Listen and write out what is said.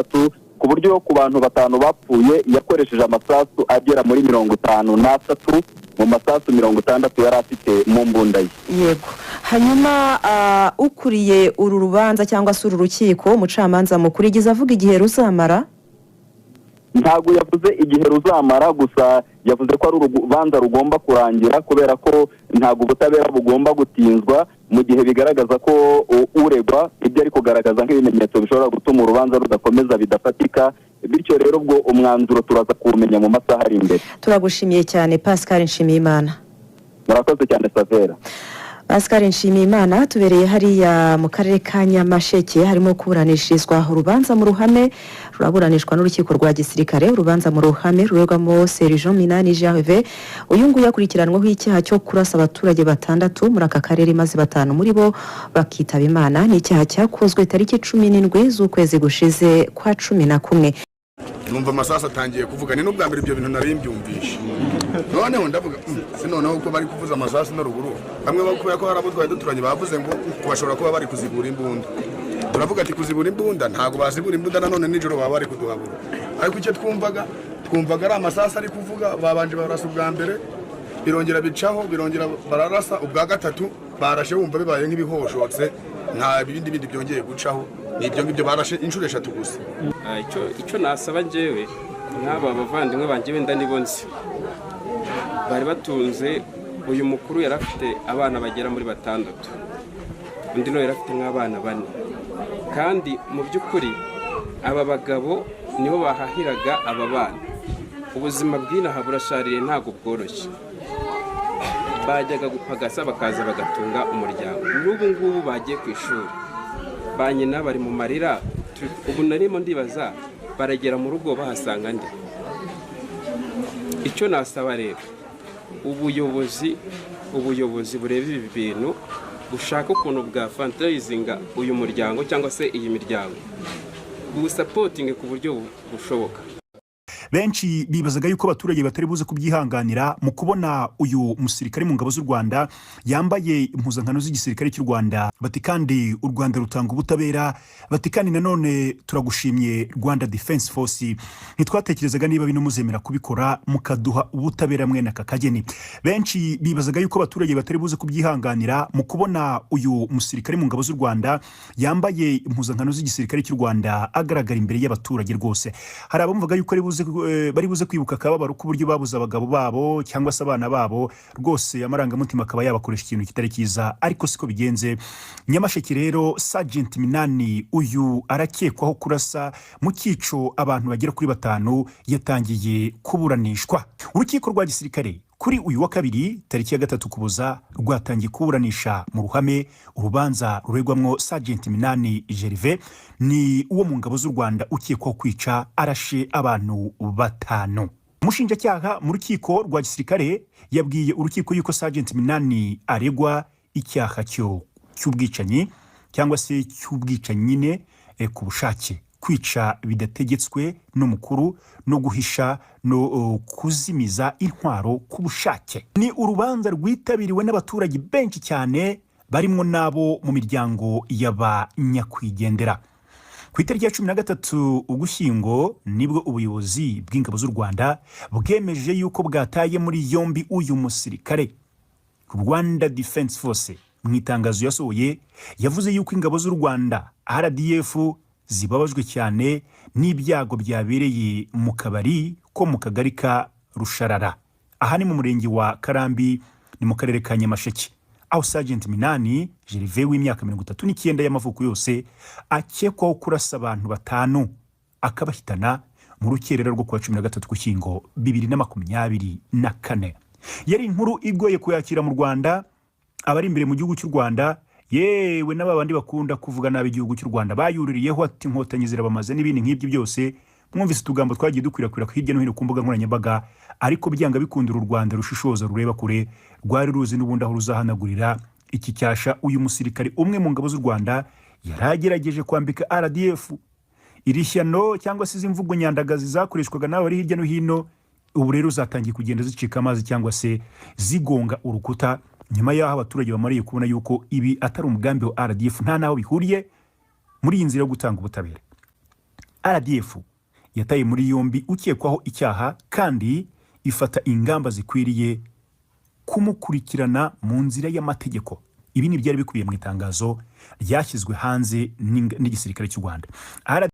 60, ku buryo ku bantu batanu bapfuye yakoresheje amasasu agera muri 53 mu masasu 60 yari afite mu mbunda ye. Yego, hanyuma ukuriye uru rubanza cyangwa se uru rukiko, umucamanza mukuru, yigeze avuga igihe ruzamara? Ntabwo yavuze igihe ruzamara, gusa yavuze ko ari urubanza rugomba kurangira, kubera ko ntabwo ubutabera bugomba gutinzwa mu gihe bigaragaza ko uregwa ibyo ari kugaragaza nk'ibimenyetso bishobora gutuma urubanza rudakomeza bidafatika. Bityo rero ubwo umwanzuro turaza kuwumenya mu masaha ari imbere. Turagushimiye cyane, Pascal Nshimiyimana. Murakoze cyane, Savera. Pascal Nshimiyimana tubereye hariya mu karere ka Nyamasheke, harimo kuburanishirizwa urubanza mu ruhame, ruraburanishwa n'urukiko rwa gisirikare. Urubanza mu ruhame ruregwamo Sergent Minani Gervais. Uyu nguyu akurikiranweho icyaha cyo kurasa abaturage batandatu muri aka karere, maze batanu muri bo bakitaba Imana. Ni icyaha cyakozwe tariki 17 z'ukwezi gushize kwa 11. Numva amasasu atangiye kuvuga. Ni n'ubwa mbere ibyo bintu nari mbyumvishe. Noneho ndavuga: "Se noneho ko bari kuvuza amasasu no ruguru?" Bamwe kubera ko hari abo twari duturanye bavuze ngo bashobora kuba bari kuzibura imbunda. Turavuga ati: "Kuzibura imbunda, ntabwo bazibura imbunda nanone nijoro, baba bari kuduhabura." Ariko icyo twumvaga ari amasasu ari kuvuga. Babanje barasa ubwa mbere, birongera bicaho, birongera bararasa ubwa gatatu. Barashe wumva bibaye nk'ibihoshotse, nta bindi bindi byongeye gucaho, ni ibyo ngibyo. Barashe inshuro eshatu gusa. Icyo nasaba njyewe nk'aba bavandimwe banjye, wenda nibo nzi bari batunze uyu mukuru, yari afite abana bagera muri batandatu, undi nawe yari afite nk'abana bane. Kandi mu by'ukuri aba bagabo nibo bahahiraga aba bana. Ubuzima bw'inaha burashaririye, ntabwo bworoshye. Bajyaga gupagasa bakaza bagatunga umuryango. N'ubu ngubu bagiye ku ishuri, ba nyina bari mu marira. Ubu narimo ndibaza baragera mu rugo bahasanga nde? Icyo nasaba rero ubuyobozi, bureba ibi bintu, bushaka ukuntu bwa fundraisinga uyu muryango cyangwa se iyi miryango, buwusupportinge ku buryo bushoboka. Benshi bibazaga yuko abaturage batari buze kubyihanganira mu kubona uyu musirikare mu ngabo z'u Rwanda yambaye impuzankano z'igisirikare cy'u Rwanda. Bati: "Kandi u Rwanda rutanga ubutabera." Bati: "Kandi nanone turagushimye, Rwanda Defense Force, ntitwatekerezaga niba bino muzemera kubikora mukaduha ubutabera mwene aka kageni." Benshi bibazaga yuko abaturage batari buze kubyihanganira mu kubona uyu musirikare mu ngabo z'u Rwanda yambaye impuzankano z'igisirikare cy'u Rwanda agaragara imbere y'abaturage. Rwose hari abumvaga yuko bari buze kwibuka akababaro k'uburyo babuze abagabo babo cyangwa se abana babo, rwose amarangamutima akaba yabakoresha ikintu kitari cyiza, ariko siko bigenze. Nyamasheke rero, Sergeant Minani uyu arakekwaho kurasa mu cyico abantu bagera kuri batanu, yatangiye kuburanishwa. Urukiko rwa gisirikare kuri uyu wa kabiri tariki ya 3 Ukuboza rwatangiye kuburanisha mu ruhame urubanza ruregwamwo Sergeant Minani Gervais, ni uwo mu ngabo z'u Rwanda ukekwaho kwica arashe abantu batanu. Umushinjacyaha mu rukiko rwa gisirikare yabwiye urukiko yuko Sergeant Minani aregwa icyaha cy'ubwicanyi cyangwa se cy'ubwicanyi nyine ku bushake, kwica bidategetswe n'umukuru, no guhisha no kuzimiza intwaro ku bushake. Ni urubanza rwitabiriwe n'abaturage benshi cyane, barimo n'abo mu miryango y'aba nyakwigendera. Ku itariki ya 13 Ugushyingo nibwo ubuyobozi bw'ingabo z'u Rwanda bwemeje yuko bwataye muri yombi uyu musirikare. Rwanda Defense Force mu itangazo yasohoye yavuze yuko ingabo z'u Rwanda RDF zibabajwe cyane n'ibyago byabereye mu kabari ko mu kagari ka Rusharara, aha ni mu murenge wa Karambi, ni mu karere ka Nyamasheke, aho Sergeant Minani Gervais w'imyaka 39 y'amavuko yose akekwaho kurasa abantu batanu akabahitana mu rukerera rwo kuwa 13 Ugushyingo 2024. Yari inkuru igoye kuyakira mu Rwanda, abari imbere mu gihugu cy'u Rwanda, yewe n'aba bandi bakunda kuvuga nabi igihugu cy'u Rwanda bayuririyeho ati: "Inkotanyi zirabamaze" n'ibindi nk'ibyo byose. Mwumvise utugambo twagiye dukwirakwira hirya no hino ku mbuga nkoranyambaga. Ariko byanga bikundira, u Rwanda rushishoza, rureba kure, rwari ruzi n'ubundi aho ruzahanagurira iki cyasha uyu musirikare umwe mu ngabo z'u Rwanda yari agerageje kwambika RDF. Iri shyano cyangwa se izi mvugo nyandagazi zakoreshwaga n'abo bari hirya no hino, ubu rero zatangiye kugenda zicika amazi cyangwa se zigonga urukuta, nyuma y'aho abaturage bamariye kubona yuko ibi atari umugambi wa RDF, nta n'aho bihuriye muri iyi nzira yo gutanga ubutabera. RDF yataye muri yombi ukekwaho icyaha kandi ifata ingamba zikwiriye kumukurikirana mu nzira y'amategeko. Ibi ni byari bikubiye mu itangazo ryashyizwe hanze n'igisirikare cy'u Rwanda.